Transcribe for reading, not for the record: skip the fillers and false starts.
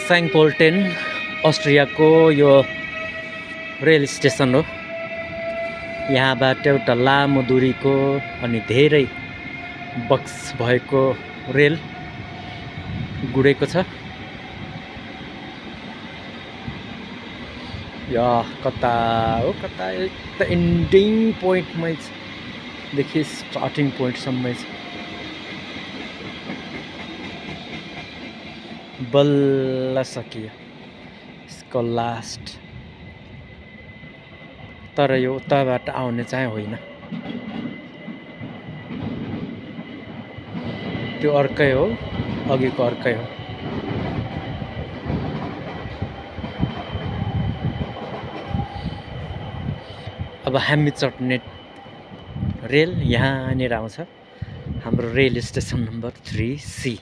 स्याङ्पोल्टेन अस्ट्रियाको यो rail station हो। यहाँबाट एउटा लामो दूरीको अनि धेरै बक्स भएको रेल गुडेको छ। या कता हो कता त एन्डिङ पोइन्टमै देखि स्टार्टिङ पोइन्टसम्मै छ। बल्ल सकियो यसको लास्ट। तर यो उताबाट आउने चाहिँ होइन, त्यो अर्कै हो, अघिको अर्कै हो। अब हामी चढ्ने रेल यहाँनिर आउँछ, हाम्रो रेल स्टेसन नम्बर 3C।